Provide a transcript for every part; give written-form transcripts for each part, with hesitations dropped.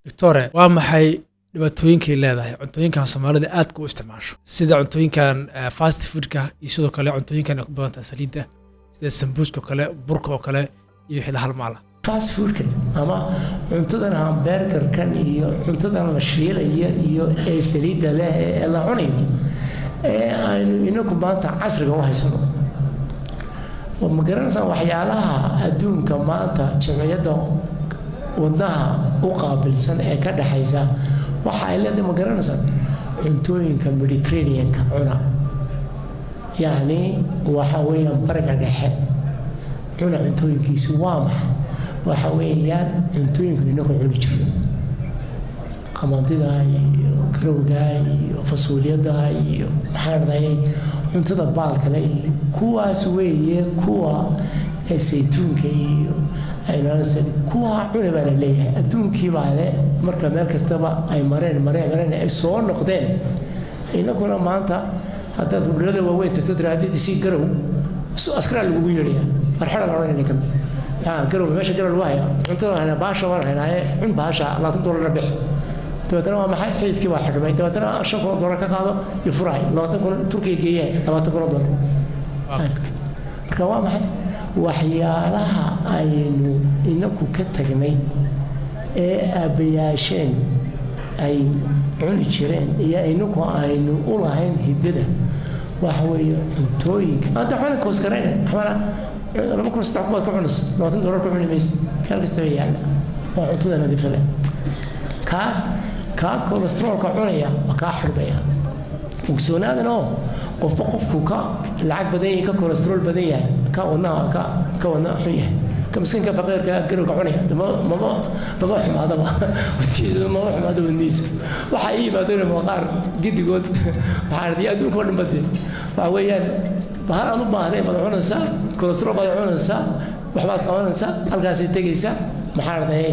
Doctore, waa maxay dhibaatooyinkay leedahay cuntooyinkan Soomaalida aadka u isticmaasho, sida cuntooyinkan fast foodka iyo sidoo kale cuntooyinkan ay ku badan tahay saliidda, sida sambuuska oo kale, burka oo kale iyo wixii la halmaala? Fast foodkan ama cuntadan hamburgerkan iyo cuntadan la shiilaya iyo ee saliidda leh ee la cunayo ee aynu inaku maanta casriga u haysano, ma garanaysaa? Waxyaalaha adduunka maanta jimciyadda wadnaha u qaabilsan ee ka dhexaysa waxa ay leedahay, ma garanaysaa? Cuntooyinka Mediterraneanka cuna, yacni waxa weeyaan Bariga Dhexe cuna. Cuntooyinkiisu waa maxay? Waxa weeyaan cuntooyinkan inaku cuni jirno, qamandida iyo garowga iyo fasuuliyada iyo, maxaa dhahday, cuntada baalkale iyo kuwaas weeye, kuwa saytuunka iyo kuwa cuna baa la leeyahay. Adduunkii baa le marka meel kastaba ay mareen, mareen, mareen, ay soo noqdeen. Inaguna maanta haddaad hudlada waaweyn tagto, tirahdid "Isii garow", askaraa lagugu yeedhaya, marxala la odhanayna kamid garow. Meesha garow lagu hayaa, cuntada haynaa, baasha waan haynaaye, cun baasha, $20 bix. Dabeetana waa maxay? Xididkii baa xidhmay. Dabeetana $5,000 ka qaado iyo furahay, 20,000 Turkiga geeyeen, $20,000. Marka waa maxay waxyaalaha aynu inaku ka tagnay ee aabbayaasheen ay cuni jireen iyo inaku aynu u lahayn hiddada? Waxa weeye cuntooyinka maanta waxbana kooskarayna, waxbana 2,000, 3,000 baad ku cunaysa, $20 ku cuni maysa. Meel kastaba yaalla waa cuntada nadiifa leh. Kaas kaa cholesterolka cunaya waa kaa xidhmaya. Ogsoonaadana oo qofba qofku ka lacag badan yahay, ka cholesterol badan yahay, ka wadnaha ka wadnaha xun yahay. Ka miskiinka faqiirka garowga cunaya mama xumaadaba, mama xumaado wadnihiisu. Waxaa ii yimaadeen waa qaar gidigood, waxaa arday adduunka oo dhan bade. Waxa weeyaan bahal aan u baahnayn baad cunaysaa, cholesterol baad cunaysaa, waxbaad qabanaysaa, halkaasay tegaysaa, maxaa arday.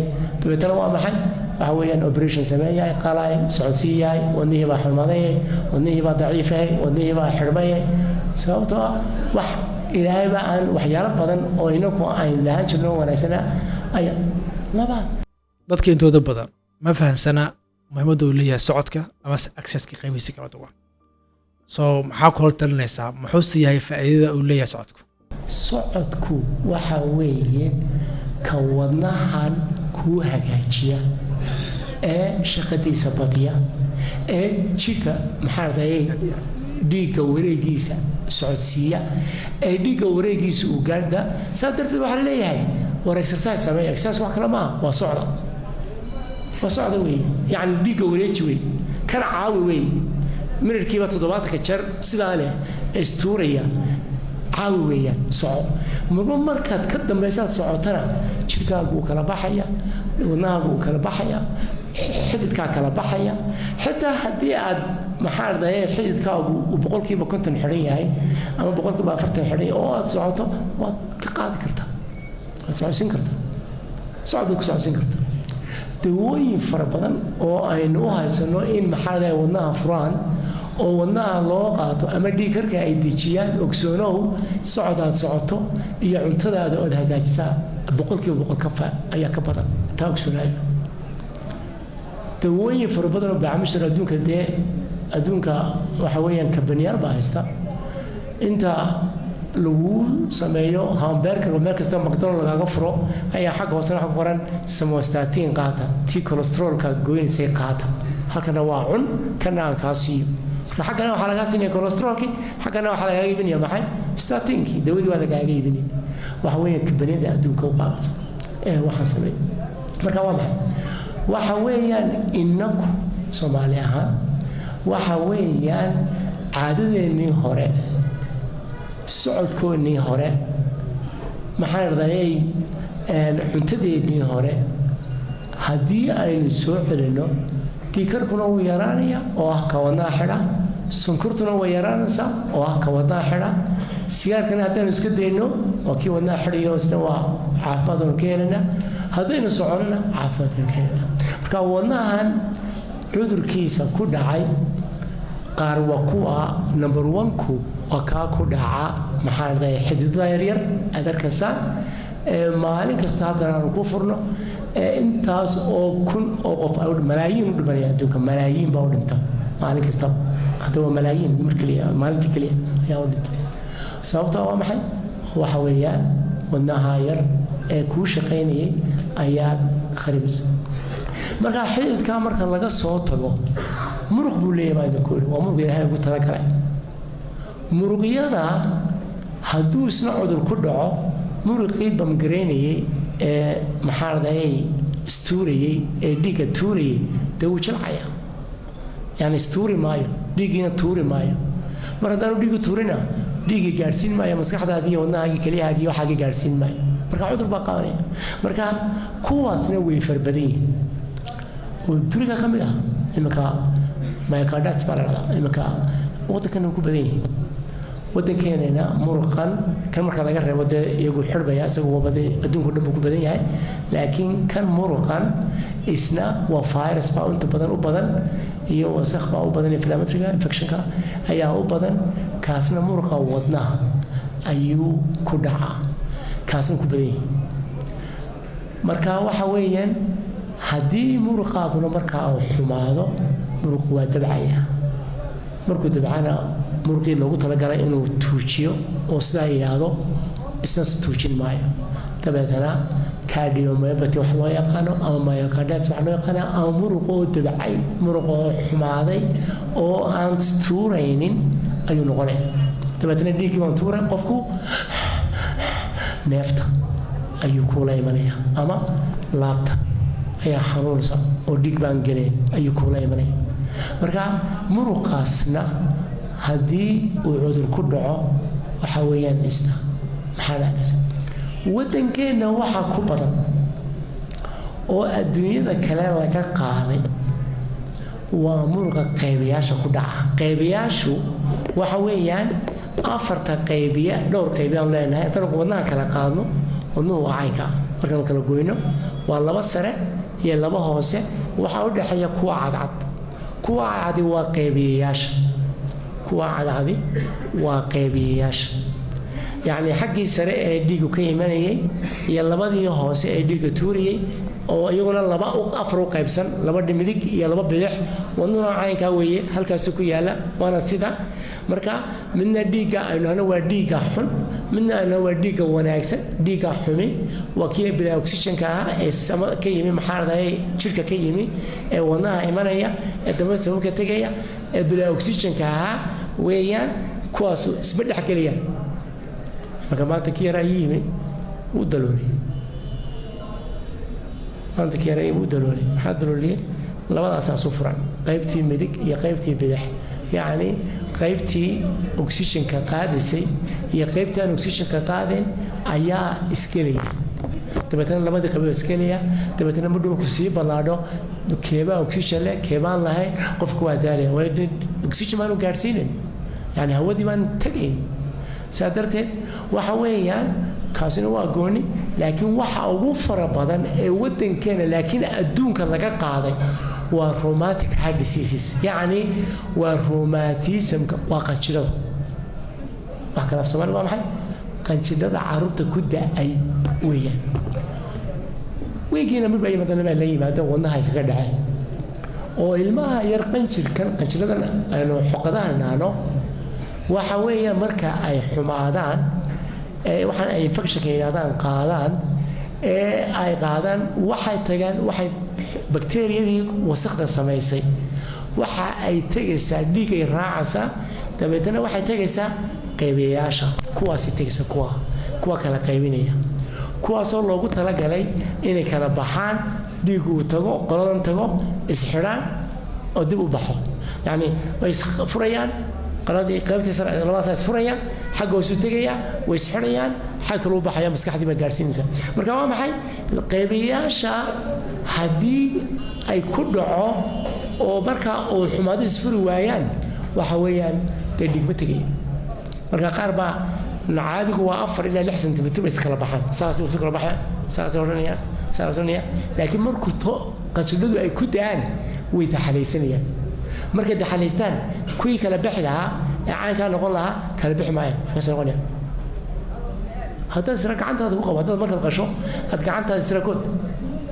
Dabeetana waa maxay? Waxa weeyaan operation sameeyahay, qalay, socodsiiyahay, wadnihii baa xumaaday, wadnihii baa daciifahay, wadnihii baa xidhmayay. Sababtoo ah wax Ilaahay baa aan waxyaalo badan oo inaku aynu lahaan jirno wanaagsana aya laba. Dadka intooda badan ma fahansana muhiimadda uu leeyahay socodka amase exerciseka qaybihiisa kala duwan. So maxaa kula talinaysaa? Muxuuse yahay faa'iidada uu leeyahay socodku? Socodku waxa weeye ka wadnahan kuu hagaajiya ee shaqadiisa badiya ee jidhka, maxaa dhahayay, dhiigga wareegiisa socodsiiya ee dhiigga wareegiisa uu gaadha. Saa darteed waxaa leeyahay, war exercise sameeya. Exercise wax kale maaha, waa socda, waa socda weeye. Yacni dhiigga wareeji wey, kana caawi weeye. Minirkiiba 70-ka jeer sidaa leh istuuraya, caawi weeyaan, soco. Marba markaad ka dambaysaad socotana, jidhkaagu wuu kala baxaya, wadnahaagu wuu kala baxaya, xididkaa kala baxaya. Xitaa haddii aad, maxaa dhahay, xididkaagu uu 50% xidhan yahay ama 40% xidhan yahay oo aad socoto, waad ka qaadi kartaa, waad socodsiin kartaa, socod baad ku socodsiin kartaa. Dawooyin fara badan oo aynu u haysano in, maxaa dhahay, wadnaha furaan oo wadnaha loo qaato ama dhiigkarka ay dejiyaan, ogsoonow, socod aad socoto iyo cuntadaada ood hagaajisaa 100% ka fa ayaa ka badan taa. Ogsoonaada, dawooyin fara badan oo bacamushtar adduunka, dee adduunka waxa weeyaan kabaniyaal baa haysta. Inta lagu sameeyo hamburger oo meel kasta McDonald lagaga furo ayaa xagga hoosena waxa ku qoran "simvastatin qaata, tii cholesterolka goynaysay qaata". Halkana waa cun, kana aan kaa siiyo. Marka xaggana waxaa lagaa siinaya cholesterolkii, xaggana waxaa lagaaga iibinaya maxay? Statinkii, dawadii waa lagaaga iibinaya. Waxa weeye kabaniyada adduunka u qaabilsan ee waxaan sameeyey. Marka waa maxay? Waxa weeyaan innaku Soomaali ahaan, waxa weeyaan caadadeennii hore, socodkoonnii hore, maxaan ardayay, cuntadeennii hore haddii aynu soo celinno, dhiigkarkuna wuu yaraanaya oo ah ka wadnaha xidha, sonkortuna way yaraanaysaa oo ah ka wadnaha xidha, sigaarkana haddaanu iska dayno waa kii wadnaha xidhayo, isna waa caafimaad ka helanaa. Haddaynu soconnona caafimaadkan ka helanaa. Marka wadnahan cudurkiisa ku dhacay qaar waa kuwa number one-ku waa kaa ku dhaca, maxaa dhahay, xididada yaryar aad arkaysaan ee maalin kasta halkan aanu ku furno. Ee intaas oo kun oo qof ay malaayiin u dhimanaya adduunka, malaayiin baa u dhinta maalin kasta. Hadda waa malaayiin mar keliya, maalinta keliya ayaa u dhintay. Sababta waa maxay? Waxa weeyaan wadnaha yar ee kuu shaqaynayay ayaad kharibisa. Marka xididkaa marka laga soo tago, muruq buu leeyahay baa idinku yidhi. Waa muruq Ilaahay ugu talagalay. Muruqyada hadduu isna cudur ku dhaco, muruqii bamgaraynayey ee, maxaa ladahayay, istuurayey ee dhiigga tuurayey, dee wuu jilcaya, yani istuuri maayo, dhiiggiina tuuri maayo. Mar haddaanu dhiiggu tuurina, dhiiggii gaadhsiin maayo maskaxdaadii iyo wadnahaagii, keliyahaagii, waxaagii gaadhsiin maayo. Marka cudur baa qaadanaya. Marka kuwaasna way farbadan yihiin oo duriga ka mid ah. Iminka myocarditis baa la dhahdaa. Iminka waddankana ku badan yihiin. Waddankeenana muruqan kan marka laga reebo, dee iyagu xidhbaya, isagu wabade adduunka dhan buu ku badan yahay, laakiin kan muruqan isna waa virus baa inta badan u badan iyo wasakh baa u badan, inflammatoryga infectionka ayaa u badan. Kaasna muruqa wadnaha ayuu ku dhacaa, kaasna ku badan yahay. Marka waxa weeyaan haddii muruqaaguna markaa uu xumaado, muruqu waa dabcaya. Markuu dabcana, muruqii loogu talagalay inuu tuujiyo oo sidaa yidhaahdo isna tuujin maayo. Dabeetana cardiomyopathy wax loo yaqaano ama myocarditis wax loo yaqaano ama muruq oo dabcay, muruq oo xumaaday oo aan tuuraynin ayuu noqonaya. Dabeetana dhiiggii baan tuuray, qofku neefta ayuu kuula imanaya ama laabta ayaa xanuunaysa oo dhiig baan gelayn ayuu kuula imanaya. Marka muruqaasna haddii uu cudur ku dhaco, waxa weeyaan isna maxaa dhacaysa? Waddankeenna waxaa ku badan oo adduunyada kale laga qaaday waa muruqa qaybiyaasha ku dhaca. Qaybiyaashu waxa weeyaan afarta qaybiya, dhowr qaybiyaan leenahay. Haddana wadnaha kala qaadno, wadnuhu waa caynka. Markaan kala goyno, waa laba sare iyo laba hoose. Waxaa u dhexeeya kuwa cadcad. Kuwa cadcadi waa qaybiyayaasha. Kuwa cadcadi waa qaybiyayaasha, yacni xaggii sare ee dhiigu ka imanayay iyo labadii hoose ee dhiigga tuurayay oo iyaguna laba afar u qaybsan, laba midig iyo laba bidix. Wadnuhuna caynkaa weeye, halkaasu ku yaala, waana sida. Marka midna dhiigga aynu nahno waa dhiigga xun, midna aynu nahno waa dhiigga wanaagsan. Dhiigga xumi waa kii bilaa oxygenka ahaa ee sama ka yimi, maxaa ladhahay, jirka ka yimi ee wadnaha imanaya ee damba sababka tegaya ee bilaa oxygenka ahaa weeyaan. Kuwaasu isma dhexgelayaan. Marka maanta kii yaraa ii yimi wuu dalooliyey. Maanta kii yaraa wuu dalooliyey. Maxaa dalooliyey? Labadaasaa isu furan, qaybtii midig iyo qaybtii bidix, yacni qaybtii oxygenka qaadisay iyo qaybtii aan oxygenka qaadin ayaa isgelaya. Dabeetana labadii qaybood isgelaya. Dabeetana mudhow sii ballaadho, keebaa oxygen leh, keebaan lahayn? Qofku waa daalaya, waayo dee oxygen baanu gaadhsiinin, yani hawadii baan tegayn. Saa darteed waxa weeyaan kaasina waa gooni. Laakiin waxa ugu fara badan ee waddankeena, laakiin adduunka laga qaaday, waa rheumatic heart diseases, yacni waa rheumatismka, waa qanjidhada. Wax kale af Soomaali waa maxay? Qanjidhada carruurta ku da-ay weeyaan. Weegiina mid baa yimaadana baa la yimaada, wadnaha ay kaga dhaceen oo ilmaha yar qanjirkan, qanjidhadan aynu xoqadaha naano, waxa weeyaan marka ay xumaadaan ee waxaan ay infectionka yidhahdaan qaadaan ee ay qaadaan, waxay tagaan, waxay bakteeriyadii wasakda samaysay waxa ay tegaysaa dhiigay raacaysaa. Dabeetana waxay tegaysaa qaybiyayaasha. Kuwaasay tegaysaa, kuwa kala qaybinaya, kuwaasoo loogu talagalay inay kala baxaan, dhiiggu uu tago, qoladan tago, isxidhaan oo dib u baxo. Yacni way isfurayaan, qoladii qaybtii sare labadaasaa isfuraya, xagga hoosu tegaya, way isxidhayaan, xag kale u baxaya, maskaxdii baa gaarsiinaysa. Marka waa maxay? Qaybiyaasha haddii ay ku dhaco oo markaa uu xumaado isfuri waayaan, waxa weeyaan dee dhigma tegaya. Marka qaar baa caadigu waa 4 ilaa 6 sentimitir bay iskala baxaan, saasay isu kala baxayaan, saasay odhanayaan, saasay odhanayaan. Laakiin markuu to qanjidhadu ay ku da'aan, way daxalaysanayaan. Markay daxalaystaan, kuwii kala bixi lahaa ee caynkaa noqon lahaa kala bixi maayaan, maxay noqonayaan? Haddaad isra gacantaada ku qabo, haddaad markaad qasho aad gacantaada isra kood.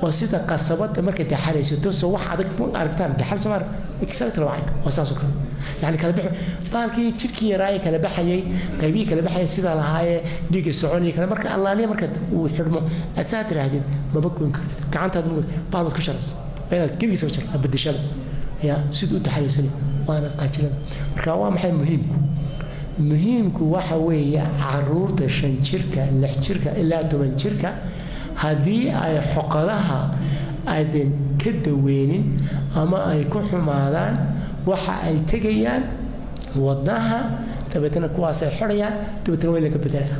Oo sida qasabada markay daxalaysato, soo wax adag ma aragtaan? Daxal soo maarag, exactly, waa caynka, waa saas oo kale. Yani kala bix baalkii jidhkii yaraayee kala baxayay, qaybihii kala baxayay, sidaa lahaayee dhiigga soconaya kale. Marka allaaliya marka uu xidhmo, aad saa tiraahdid, maba goyn kartid gacantaad, ma baal baad ku sharaysa. Waa inaad gebigiisaba jartaa, bedeshaba ya siduu u daxalaysanay, waana qaajirada. Marka waa maxay muhiimku? Muhiimku waxa weeye caruurta 5 jirka, 6 jirka ilaa 10 jirka, haddii ay xoqadaha aadan ka daweynin ama ay ku xumaadaan, waxa ay tegayaan wadnaha, dabeetana kuwaasay xidhayaan, dabeetana waa in laga bedelaa.